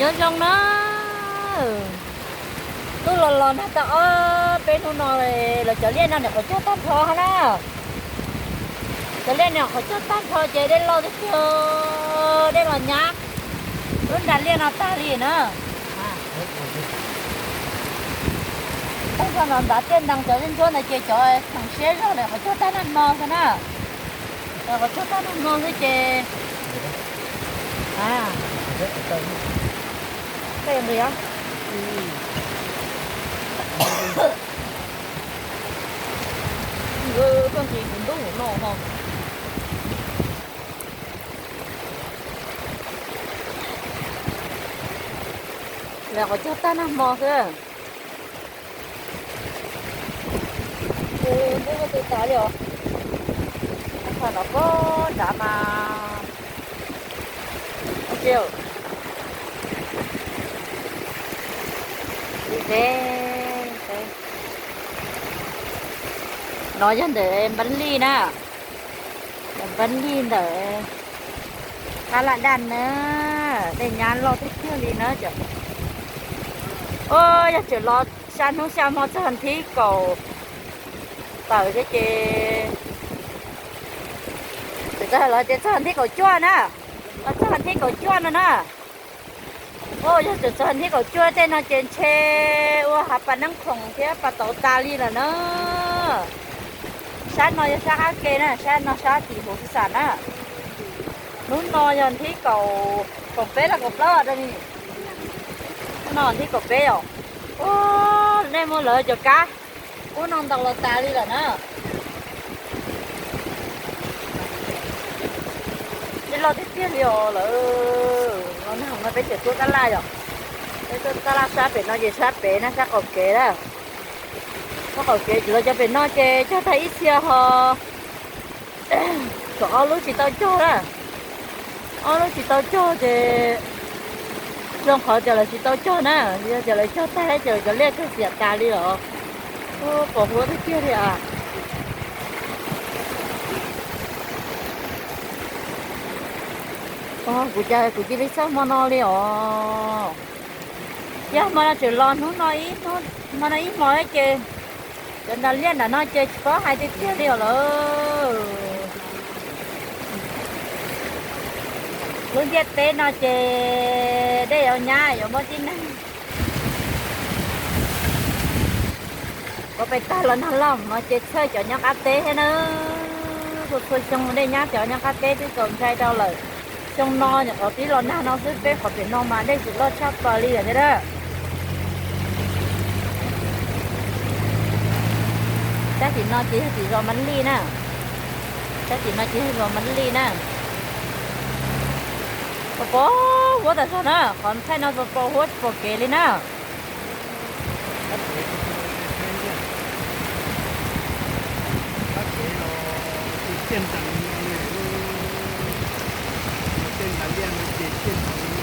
Nyob zoo na, twb los los nag tag ob peb hnub no, lawv cov liaj no nyuam qhuav cog tag nrho na. Cov liaj nyuam qhuav cog tag nrho ces dej loj tiag tiag, dej los nyab lub nra liaj no tag li na. Tag nrho no nrad tiaj ntees cov ntsuab ntsuab ntawd ces cov kheem siab zog nyuam qhuav cog tag nag hmo xwb na. Nyuam qhuav cog tag nag hmo xwb ces koj nqis os. Koj nqis kuv ntub no ho. Nyuam qhuav cog tag nag hmo xwb. Ntub koj tu tas li os. Qhov no pob nrad mas. No yog ntawm npab lij na. Npab lij ntawm qab laj daj na. Dej nyab loj tiag tiag li na. Yog tseem los sab hnub xya hmo txog thib kaum tawm thiab ces, txog los tias txog thib kaum cuaj na. Los txog thib kaum cuaj no na. Yog tseem txog thib kaum cuaj tej no ces ntshe ua hav pas neeb khoom thiab pas tauv tas li lawm na. Sab no yog sab qab ke na, sab no sab tim huv xis xas na. Hnub no yog thib kaum, kaum peb los kaum plaub no, thib kaum peb os. Nej muab lawv cov kab ub no ntaus los tas li lawm na. Dej loj tiag tiag li os lawm. Los nag no peb tseem tuaj tab laj yom. Peb tuaj tab laj sab pem no ces sab pem na, sab qaum kev na. Sab qaum kev ces lawv cov pem no ces cog tag ib txhia ho. Tshuav ob lub tsis tau cog na. Ob lub tsis tau cog ces zoo qhov tias lawv tsis tau cog na, yog tias lawv cog tag ces lawv cov liaj kawg xiam tas li lawm. Pos huab tiag tiag li as. Kuv cas kuv cia li txhawj hmo no li os. Yog hmo no tseem los hnub no ib, hmo no ib hmo ces cov nram liaj nram no ces tsis paub hais tiag tiag li os lawm. Lub ntiaj teb no ces dej yuav nyab yuav muab tib neeg. Qhov pem tag los nag loj no ces txhawj cov nyob qab teb thiab na. Txhua txhua xyoo dej nyab cov nyob qab teb twb txaus ntshai rau lawm. Xyoo no nyuam qhuav pib los nag no xwb, peb qhov pem no mas dej tsis loj tshaj plaws li lawm thiab na. Sab tim no ces yog tim zos Mab Lij na. Sab tim no ces yog zos Mab Lij na. Pos pos huab tas zog na, qhov thaij no pos pos huab tsis pom kev li na. Tej nram liaj no ces ciaj ntev li.